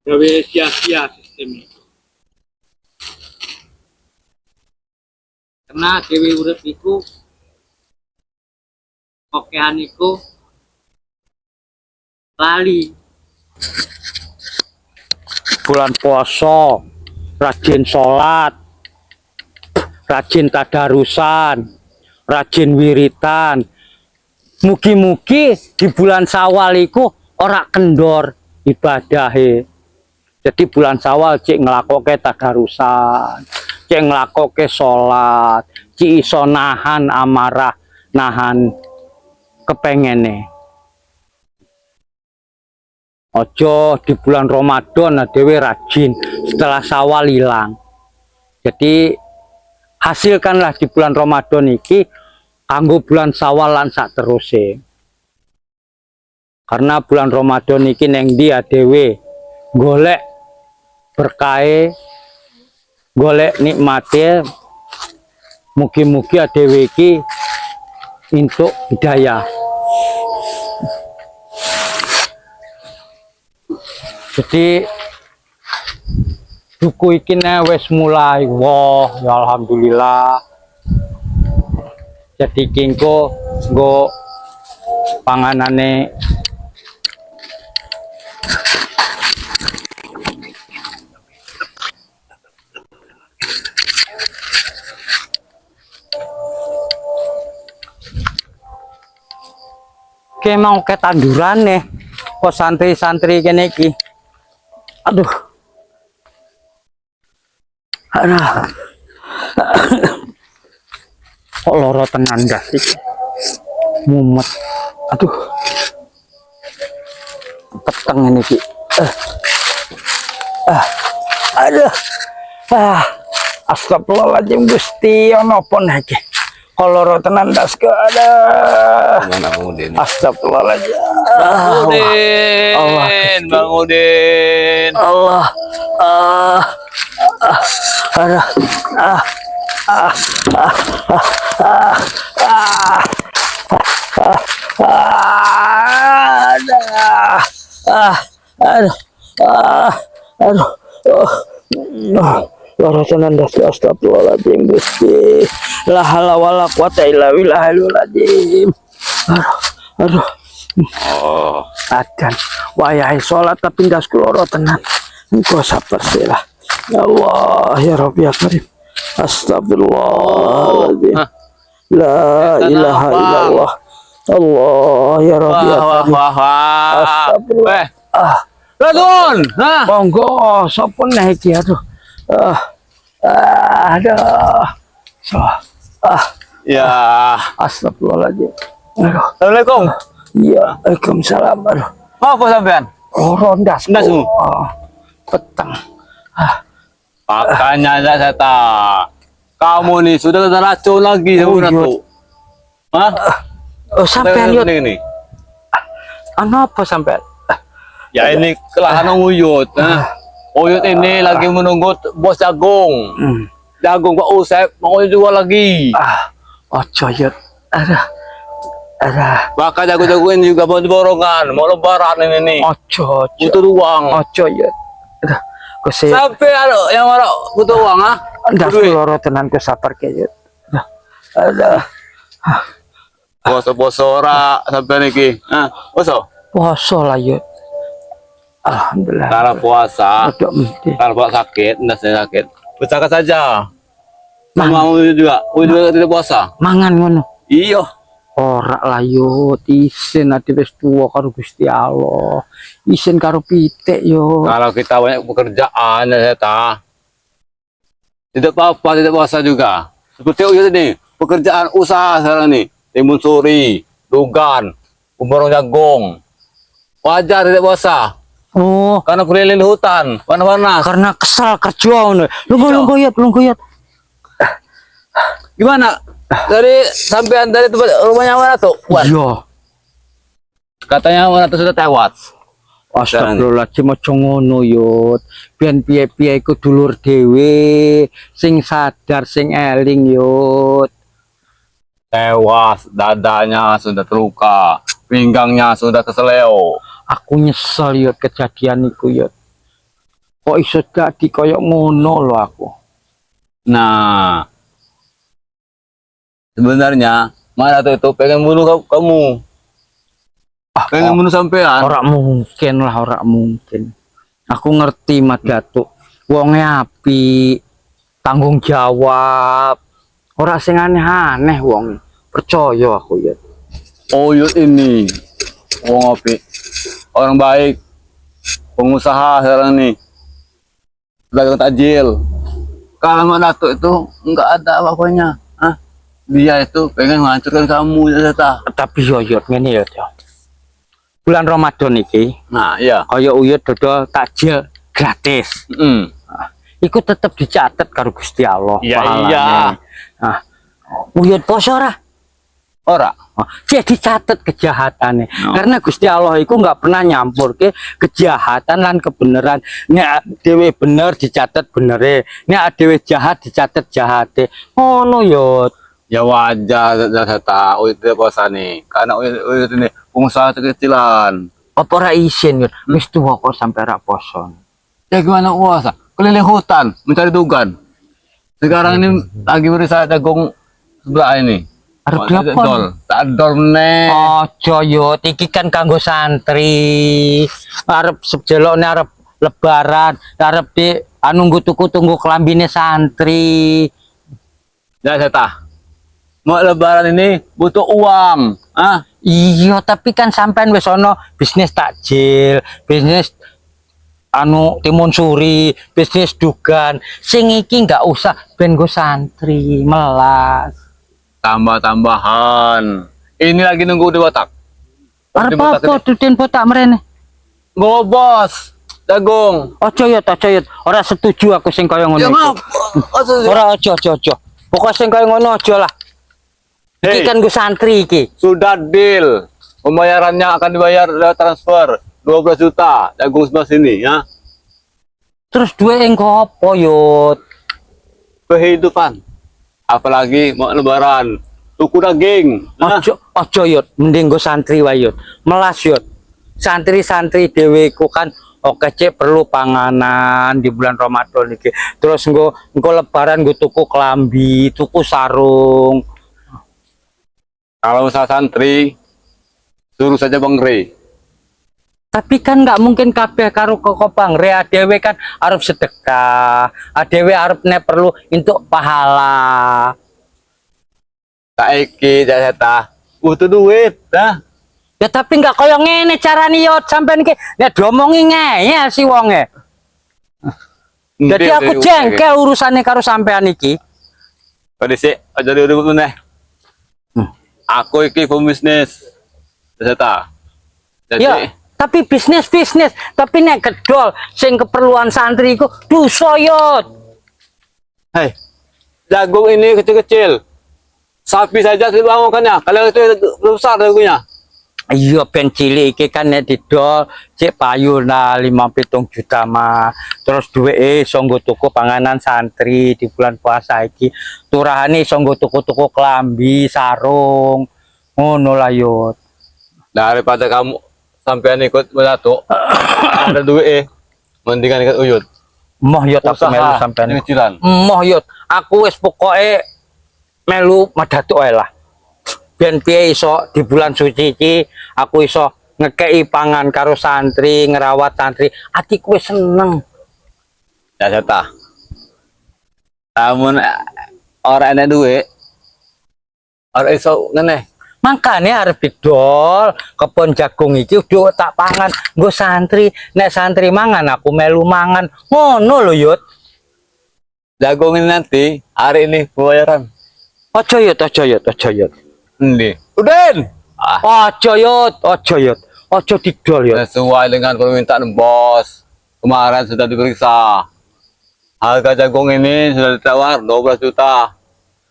Gawe sia-sia sistem itu. Karena dhewe urip iku kokehan iku lali. Bulan puasa rajin sholat, rajin tadarusan, rajin wiritan. Mugi-mugi di bulan Sawal iku ora kendor ibadahe. Jadi bulan Sawal cek nglakoke tadarusan, cek nglakoke sholat, cek iso nahan amarah, nahan kepengene. Ojo di bulan Ramadan dhewe rajin, setelah Sawal hilang. Jadi hasilkanlah di bulan Ramadan iki kanggo bulan Sawal lan sak teruse. Karena bulan Ramadan iki neng dia dhewe golek berkahe, golek nikmate, mugi-mugi dhewe iki entuk hidayah. Jadi duku iki nek wis mulai wah ya alhamdulillah. Jadi iki engko nggo panganane. Ki mau ke tandurane kok santri-santri kene iki. Aduh. Aduh. Kok loro tenan gas iki. Mumet. Aduh. Peteng ini iki. Ah. Aduh. Ah. Astagfirullahaladzim Gusti, ono apa nih iki? Kok loro tenan das ke. Aduh. Gimana Bang Udin? Astagfirullahaladzim. Bang Udin, Allah, Gusti. Bang Udin. Allah. Ah. Ah. Aduh. Ah. Ah. Ah. Ah. Ah. Ah. Ah. Aduh. Ah. Aduh. Ah. Aduh. Oh. Oh. Loro tenan das, astagfirullahaladzim Gusti. La haula wala quwata illa billahil azim. Aduh. Aduh. Oh, Adan wayahe salat tapi ndasku loro tenan. Engko sabar sih lah. Ya Allah ya Rabbi ya Karim. Astagfirullahaladzim. Hah. La Setan ilaha apa? illallah. Allah ya Rabbi wah, ya wah, Karim. wah, wah. Astagfirullah. Eh, Ah, Radun, hah? monggo sapa neh iki aduh. Ah. Ah, aduh. So, ah, Ya. astagfirullahaladzim. Aduh. Assalamualaikum. Iya, Waalaikumsalam. Aduh. Apa sampean? Loro ndasku. Ndasmu? Ah, peteng. Makanya enggak saya tak. Kamu nih sudah kena racun lagi sama Oh, iya. Ratu. Hah? Oh, sampean yo Ini, ini. ana apa sampean? Ya ini kelahan Uyut. Hah? Uyut ini lagi menunggu bos jagung. Jagung Pak Usep mau jual lagi. Ah, ojo yo. Aduh. Aduh. Bahkan jagung-jagung ini juga mau borongan, mau lebaran ini nih. Ojo, ojo. Butuh uang. Ojo yo. Aduh. Kose Sampai ada yang marah butuh uang ah? ndasku Duit. loro tenan ku sabar ke yo. Aduh. Aduh. Poso-poso ora sampai niki. Hah? Poso? Poso lah yo. Alhamdulillah. Kalau puasa, Aduh, mesti. kalau puasa sakit, ndasnya sakit. Bacakan saja. Sama Uyut juga, Uyut juga tidak puasa. Mangan ngono. Iya. Ora lah yo, isin ati wis tuwa karo Gusti Allah. Isin karo pitik yo. Kalau kita banyak pekerjaan, ya ta. Tidak apa-apa, tidak puasa juga. Seperti Uyut ini, pekerjaan usaha sekarang ini. Timun suri, dugan, pemborong jagung. Wajar tidak puasa. Oh, Karena keliling hutan, panas-panas. karena kesal kerja ngono. Lungguh Iya. lungguh yot, lungguh yot. Gimana? Dari sampean dari tempat rumahnya mana tuh? Wan? Iya. Katanya mana tuh sudah tewas. Astagfirullahaladzim aja ngono yut. Ben piye-piye iku dulur dhewe sing sadar sing eling yut. Tewas, dadanya sudah terluka, pinggangnya sudah keseleo. Aku nyesel yut kejadian iku yut. Kok iso dadi koyo ngono lho aku. Nah, sebenarnya Mak Datuk itu pengen bunuh kamu. Ah, Pengen bunuh sampean. Ora mungkin lah, ora mungkin. Aku ngerti Mak Datuk. Wonge apik, tanggung jawab. Ora sing aneh-aneh wong. Percaya aku ya. Uyut ini, wong apik, orang baik, pengusaha sekarang nih, pedagang takjil. Kalau Mak Datuk itu nggak ada apa-apanya. Hah? Dia itu pengen menghancurkan kamu, ya ta. Tapi yo yo ngene ya. Yo. Bulan Ramadan iki Nah, iya. kaya Uyut dodol takjil gratis. Iku tetep dicatet karo Gusti Allah Iya, pahalane. iya. Nah, Uyut poso ora? Ora. Oh, jadi catet kejahatannya. No. Karena Gusti Allah itu nggak pernah nyampur ke kejahatan lan kebenaran. Nek dhewe bener dicatet benere, nek dhewe jahat dicatet jahate. Ngono yo. Ya wajar ya ta, Uyut tidak puasa nih. Karena Uyut, Uyut ini pengusaha kecil-kecilan. Apa ora isin yo? Wis tuwa kok sampai ra poso. Ya gimana puasa? Keliling hutan mencari dugan. Sekarang ini lagi berusaha jagung sebelah ini. Arep Wah, diapa? tak dol, tak dol meneh. Aja yo, iki kan kanggo santri. Arep sejelokne arep lebaran, arep di anu nggo tuku tunggu klambine santri. Ya saya tah. Mau lebaran ini butuh uang. Ah, Iya, tapi kan sampean wis ana bisnis takjil, bisnis anu timun suri, bisnis dugan. Sing iki nggak usah ben nggo santri, melas. Tambah-tambahan. Ini lagi nunggu di botak. Arep Di botak apa Udin botak mrene? Go bos, jagung. Aja ya, aja ya. Ora setuju aku sing kaya ngono Ya iku. maaf. Ora, aja, aja, aja. Pokoke sing kaya ngono aja lah. Iki Hey. kan nggo santri iki. Sudah deal. Pembayarannya akan dibayar lewat transfer 12 juta jagung sebelah sini ya. Terus duwe engko apa yut? Kehidupan. Apalagi mau lebaran. Tuku daging. Nah, Aja, aja yut, mending nggo santri wae yut. Melas yut. Santri-santri dhewe iku kan oke cek perlu panganan di bulan Ramadan iki. Terus nggo engko lebaran nggo tuku klambi, tuku sarung. Kalau usaha santri, suruh saja Bang Rey. Tapi kan nggak mungkin kabeh karo koko Bang Re, dhewe kan arep sedekah, dhewe arep nek perlu untuk pahala. Saiki jasa butuh duit, dah. Ya tapi nggak kaya ngene carane yo sampean iki nek diomongi ngeyel si wonge. Jadi aku jengkel urusane karo sampean iki. Kau dhisik aja ribut meneh. Aku iki pembisnis. Jasa. Jadi Ya, tapi bisnis bisnis, tapi nek gedol sing keperluan santri iku dosa yo. Hei, jagung ini kecil-kecil. Sapi saja tidak bangunkannya. Kalau itu besar jagungnya. Iya ben cilik iki kan nek didol cek payu nah 5-7 juta mah. Terus duweke iso nggo tuku panganan santri di bulan puasa iki. Turahane iso nggo tuku-tuku klambi, sarung. Ngono lah yo. Daripada kamu sampean ikut Datuk, ada duit eh, mendingan ikut Uyut. Moh yo aku melu Usaha sampean. kecilan. Moh yo, aku wis pokoke melu Mak Datuk ae lah. Ben piye iso di bulan suci iki aku iso ngekei pangan karo santri, ngerawat santri, atiku wis seneng. Ya serta. Namun ora enek duit, ora iso ngene. Makane arep didol kebon jagung iki udah tak pangan nggo santri, nek santri mangan aku melu mangan. Ngono lho, Yut. Jagung ini nanti hari ini pembayaran. Aja Yut, aja Yut, aja Yut. Endi? Udin. Ah, Aja Yut, aja Yut. Aja didol Yut. Sesuai dengan permintaan bos. Kemarin sudah diperiksa. Harga jagung ini sudah ditawar 12 juta.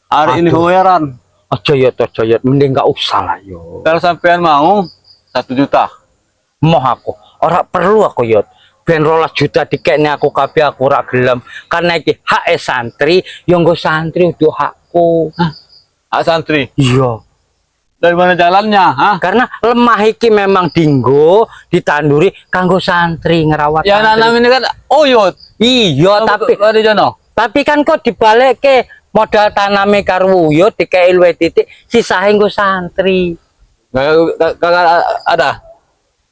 Hari ini Aduh. pembayaran. Aja Yut, aja Yut, mending gak usah lah Yut. Kalau sampean mau 1 juta. Moh aku, ora perlu aku Yut. Ben 12 juta dikekne aku kabeh aku ora gelem. Karena iki hak santri, yo nggo santri udah hakku. Hak santri. Iya. Dari mana jalannya, hah? Karena lemah iki memang dinggo ditanduri kanggo santri, ngerawat Ya santri. nanam ini kan uyut. Iya, tapi Ada jono. tapi kan kok dibalikke, modal taname karo uyut dikei luwih titik, sisahe nggo santri. Kagak ada.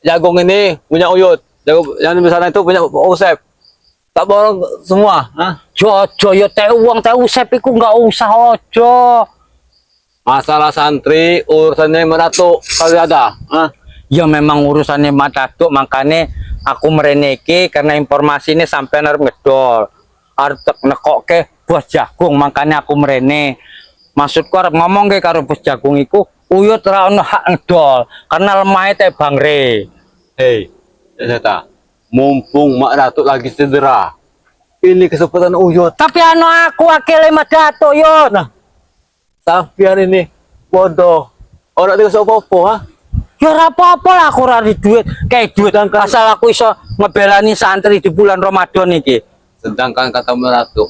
Jagung ini punya uyut. Jagung yang di sana itu punya Usep. Tak borong semua, hah? Jojo yo teh uang teh Usep iku nggak usah, ojo. Masalah santri urusannya meratu kali ada, hah? Ya memang urusannya Mak Datuk, makanya aku mrene iki karena informasi ini sampai arep ngedol. Arep nekokke bos jagung, makanya aku mrene. Maksudku arep ngomong ke karo bos jagung iku, uyut ora ono hak ngedol karena lemahe teh Bangre. Hei, ternyata mumpung Mak Datuk lagi cedera. Ini kesempatan uyut. Tapi anu aku wakile Mak Datuk yo. Nah, sampean ini bodoh. Orang tidak apa-apa, ha? Ya ora apa-apa lah, aku ora di duit, kayak duit asal aku iso ngebelani santri di bulan Ramadan iki. Sedangkan kata Mak Datuk,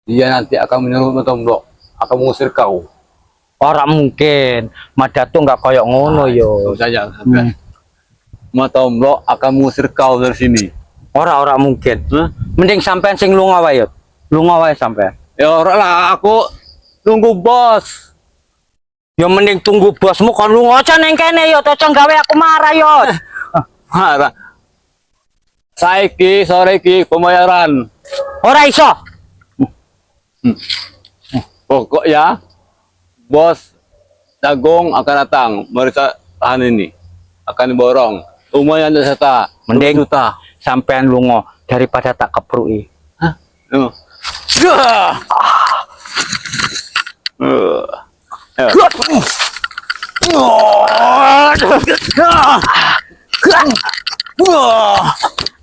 dia nanti akan menyuruh Tombok, akan mengusir kau. Ora mungkin. Mak Datuk nggak koyok ngono yo. Tahu saja, sampean. Mak Tombok akan mengusir kau dari sini. Ora, ora mungkin. Hah? Mending sampean sing lunga wae yo. Lunga wae sampean. Ya ora lah, aku nunggu bos. Ya mending tunggu bosmu kon lunga aja neng kene yo, aja gawe aku marah yo. Marah. Saiki sore iki pembayaran. Ora iso. Pokoknya bos jagung akan datang meriksa lahan ini, akan diborong. Lumayan ada serta. Mending juta. Sampean lunga daripada tak kepruki. Hah? Oh. Ya.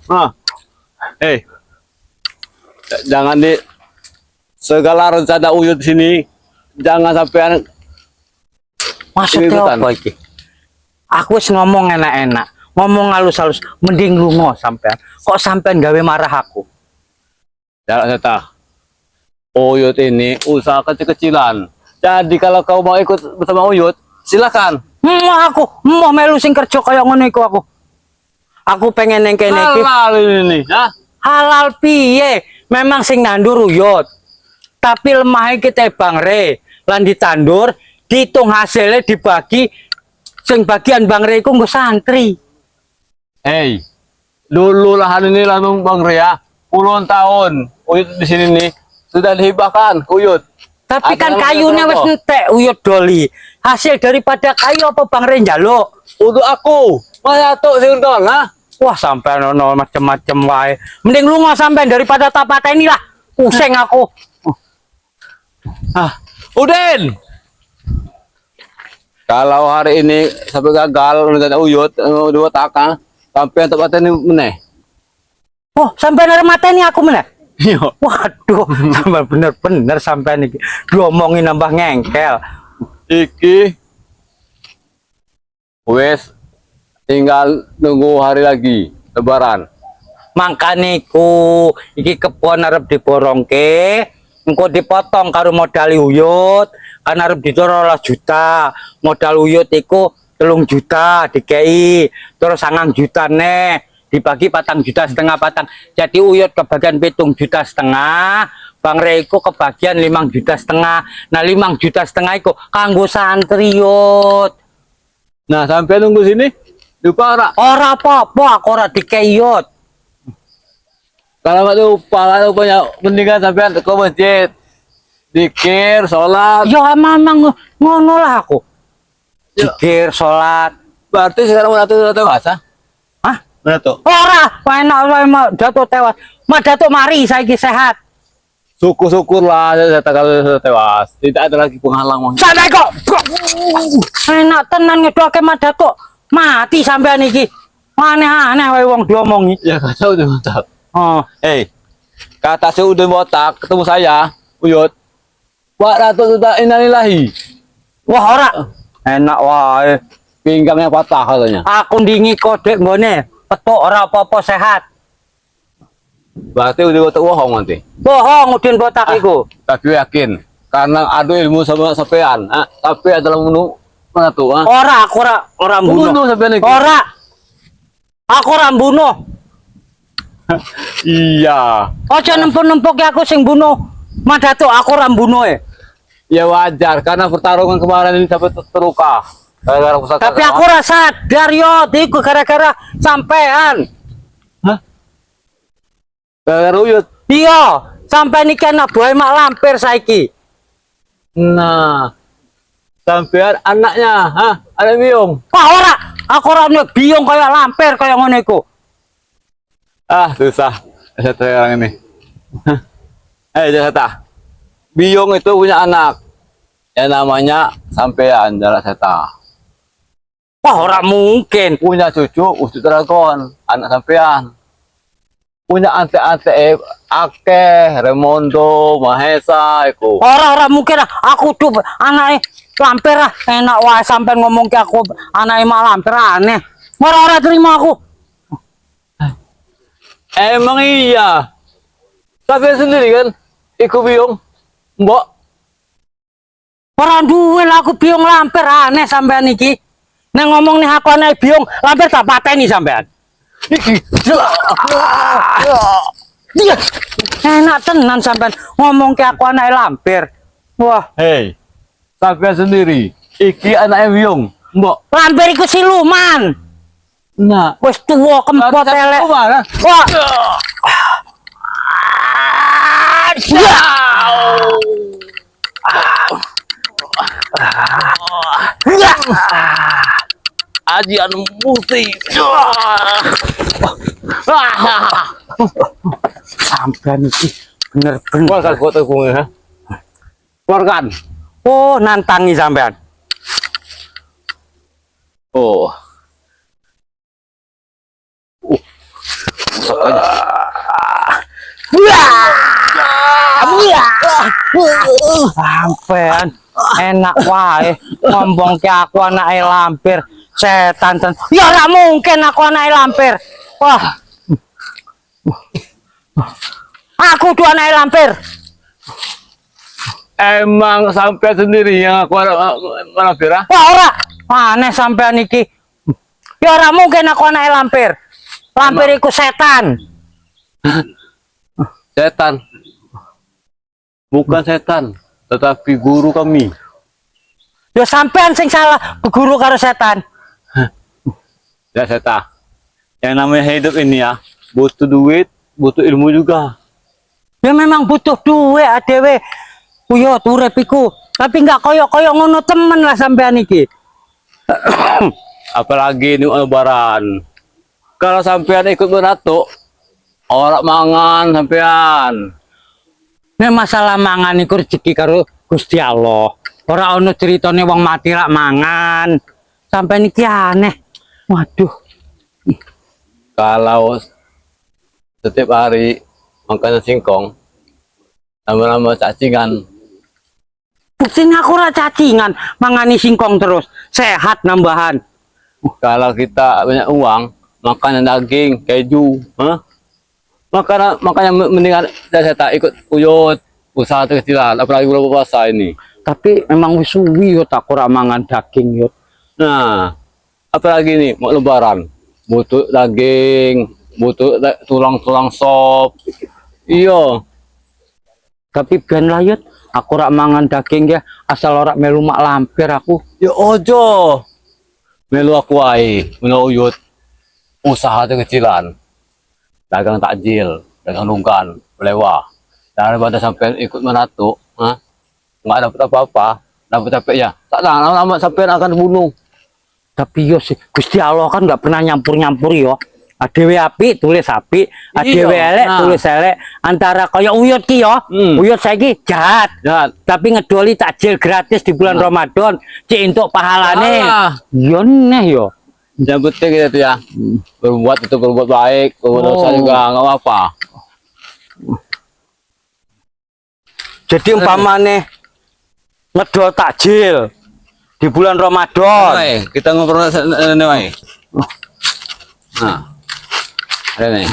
Ah. Eh. Jangan di segala rencana uyut di sini jangan sampai Maksudnya Ikutan. apa iki? Aku wis ngomong enak-enak, ngomong halus-halus, mending lunga sampean. Kok sampean gawe marah aku? Jalan serta. Uyut ini usaha kecil-kecilan. Jadi kalau kau mau ikut bersama Uyut, silakan. Mau aku, mau melu sing kerja kaya ngono iku aku. Aku pengen neng kene iki. Halal ini nih, hah? Halal piye? Memang sing nandur uyut. Tapi lemah iki Bang Re. Lan ditandur, dihitung hasilnya dibagi, sing bagian Bang Re iku nggo santri. Hey, dulu lahan ini lahan Bang Rea, puluhan tahun Uyut di sini nih sudah dihibahkan ke Uyut. Tapi Ada kan namanya kayunya wis apa? entek uyut doli. Hasil daripada kayu apa Bang Re njaluk? Untuk aku, masa tuh sing dol, ha? Wah, sampean ono macem-macem wae. Mending lunga sampean daripada tak pateni lah. Pusing aku. Ah, Udin. Kalau hari ini sampai gagal rencana Uyut, dua takang, sampai tak pateni meneh. Oh, sampean arep mateni aku meneh. Iya. Waduh, sampean bener-bener sampean iki. Diomongin nambah ngengkel. Iki wes tinggal nunggu hari lagi Lebaran. Mangkane iku, iki kebon arep diborongke, engko dipotong karo modal uyut, kan arep didol 12 juta. Modal uyut iku 3 juta dikei, terus 9 juta neh, dibagi 4,5 juta patang. Jadi uyut kebagian 7,5 juta, Bang Re iku kebagian 5,5 juta. Nah, 5,5 juta iku kanggo santri yut. Nah, sampai nunggu sini lupa ora? Ora apa-apa, aku ora dikei yut. Kalau nggak lupa, kalau rupanya mendingan sampean ke masjid. Dikir, sholat. Ya memang ngono lah aku. Ya. Dikir, sholat. Berarti sekarang udah tuh tewas, ah? Hah? Udah tuh. Ora, enak wae Mak Datuk tewas. Mak Datuk mari saiki sehat. Syukur-syukurlah saya kalau sudah tewas. Tidak ada lagi penghalang. Mang. Santai kok. Enak tenan ngedoke Mak Datuk. Mati sampean iki. Aneh-aneh wae wong diomongi. Ya kata udah botak. Oh, Eh, kata si Udin botak ketemu saya, Uyut. Pak Datuk sudah innalillahi. Wah ora. Enak wae. Pinggangnya patah katanya. Aku ndingi kodek nggone. Petuk ora apa-apa, sehat. Berarti Udin botak bohong nanti. Bohong Udin botak iku. Tapi yakin Karena adu ilmu sama sampean. Ah, tapi adalah bunuh mana tuh? Ah? Ora, aku ora ora mbunuh. Bunuh sampean iki. Ora. Aku ora mbunuh. Iya. Aja nempuk-nempuk aku sing bunuh. Mak Datuk, aku ora mbunuh e. Ya wajar karena pertarungan kemarin ini sampai terluka. Gara-gara pusaka. Tapi aku ora sadar yo, iku gara-gara sampean. Hah? Gara-gara uyut. Iya, sampean iki anak buah Mak Lampir saiki. Nah, sampean anaknya, hah? Anak biung. Wah ora, aku ora ono biung kaya lampir kaya ngono iku. Ah, susah. Saya sekarang ini. Hah. Eh, Seta. Biung itu punya anak. Yang namanya sampean Jalak Seta. Wah ora mungkin. Punya cucu Ucup Dragon, anak sampean. Punya ante-ante akeh, Remondo, Mahesa, iku. Ora ora mungkin ah. Aku tuh anake lampir ah. Enak wae sampean ngomong ke aku anake Mak Lampir aneh. Ora ora terima aku. Emang iya. Sampean sendiri kan, iku biung. Mbok, Ora duwe lah aku biung lampir aneh sampean iki. Nek ngomong nih aku anake biung lampir tak pateni sampean. Iki. Iya. Enak tenan sampean ngomong ke aku anake lampir. Wah, Hei, sampean sendiri. Iki anaknya biung. Mbok. Lampir iku siluman. Nah, Wis tuwa kempot elek. Mana? Wah. Ya. Ya. Ajian Musti. Sampean iki bener-bener. Keluarkan foto gue, ha? Keluarkan. Oh, nantangi sampean. Oh. Masuk aja. Wah. Sampean enak wae ngomong ke aku anake lampir setan ten. Ya ora mungkin aku anake lampir. Wah. Aku tuh anake lampir. Emang sampean sendiri yang aku malah ah? Wah ora. Aneh sampean iki. Ya ora mungkin aku anake lampir. Lampir iku setan. Setan. Bukan setan, tetapi guru kami. Ya sampean sing salah beguru karo setan. Ya setan. Yang namanya hidup ini ya, butuh duit, butuh ilmu juga. Ya memang butuh duit adewe. Uyut urip iku. Tapi enggak koyo-koyo ngono temen lah sampean iki. Apalagi ini lebaran. Kalau sampean ikut beratuk, ora mangan sampean. Nek masalah mangan iku rezeki karo Gusti Allah. Ora ono ceritane wong mati rak mangan. Sampean iki aneh. Waduh. Kalau setiap hari makan singkong, lama-lama cacingan. Buktinya aku ora cacingan, mangani singkong terus. Sehat nambahan. Kalau kita banyak uang, makan daging, keju, hah? Makanya, makanya mendingan saya tak ikut uyut, usaha kecilan, apalagi bulan puasa ini. Tapi memang wis suwi yo tak ora mangan daging yo. Nah, apalagi nih mau lebaran, butuh daging, butuh tulang-tulang sop. Iya, Tapi ben lah yut, aku ora mangan daging ya, asal ora melu Mak Lampir aku. Ya ojo. Melu aku wae, melu uyut. Usaha kecilan. Dagang takjil, dagang rungkan, lewa. Daripada sampai ikut menatuk, ha? Nggak dapat apa-apa, dapat capek ya. Tak lah, lama-lama sampai akan bunuh. Tapi yo sih, Gusti Allah kan nggak pernah nyampur-nyampur yo. Adewe apik tulis apik, adewe Iya, elek nah. tulis elek. Antara kaya uyut ki yo. Uyut saiki jahat. Jahat. Tapi ngedoli takjil gratis di bulan Ramadan, cek entuk pahalane. Pahala. Yo neh yo. Yang penting kita tuh ya, berbuat itu berbuat baik, berbuat dosa Oh. juga nggak apa-apa. Jadi umpamane ngedol takjil di bulan Ramadan. Baik, kita ngobrol ini, wae. Nah, ada nih.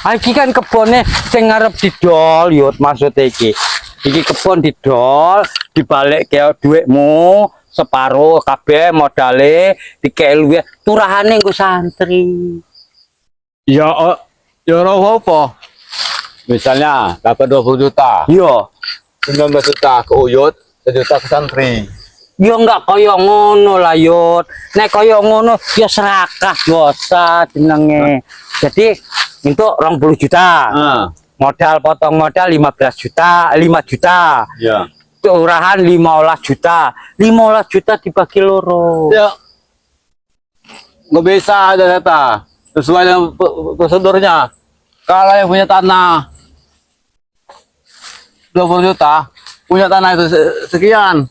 Ah, iki kan kebone sing ngarep didol, Yut, maksud iki. Iki kebon didol, dibalik ke dhuwitmu separuh kabeh modale dikek luwih turahane nggo santri. Ya, oh, ya ora apa. Misalnya dapat 20 juta, Iya. 19 juta ke Uyut, 1 juta ke santri. Ya enggak kaya ngono lah, Yut. Nek kaya ngono ya serakah dosa jenenge. Jadi untuk 20 juta. Ah, Modal potong modal 15 juta, 5 juta. ya. Turahan 15 juta. 15 juta dibagi loro. Ya. Nggak bisa ada data. Sesuai dengan prosedurnya. Kalau yang punya tanah 20 juta, punya tanah itu sekian.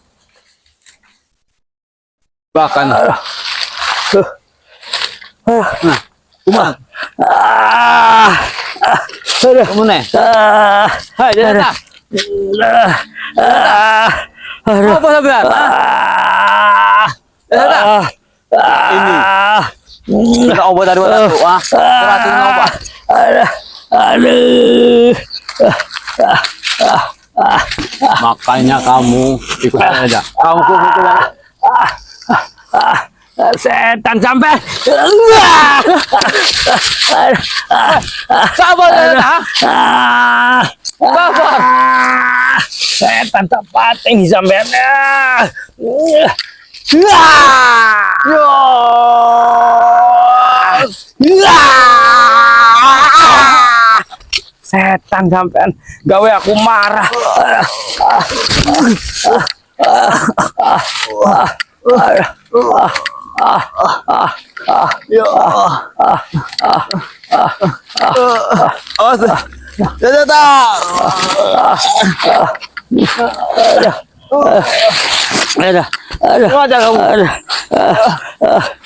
Bahkan nah, kumaha? Ah, aduh. Kamu nih? Ah, Hai, data. ah, ah, aduh. Apa sampean? Ah, Data. ah, Ini. ah. Minta obat dari mana tuh? Ah, teratur obat. Aduh, aduh. Makanya kamu ikut saya aja. Kamu ikut aja. Setan sampai. Sabar, Data. Ah, Sabar. ah, setan tak pating sampean. Ah. Ah. Ah. Setan sampean gawe aku marah. Ya. Awas. Ya, Data. Aduh, aduh, Aja kamu. aduh,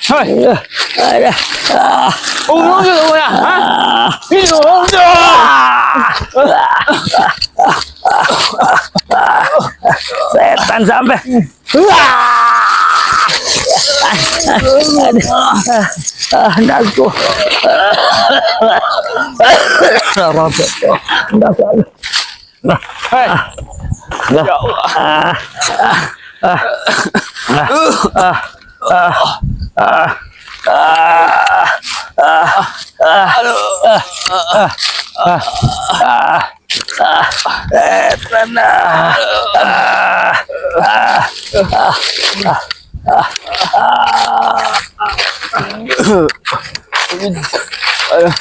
Hei, aduh, ah, umur kamu ya? Hah? ah. Ini umur. Setan sampai. Aduh, ah, ndasku. Ndasku. Hei. Ya Allah. Ah, ah, ah, ah, ah, ah, ah, ah, ah, ah, ah, setan, ah, ah, ah, ah, ah, ah.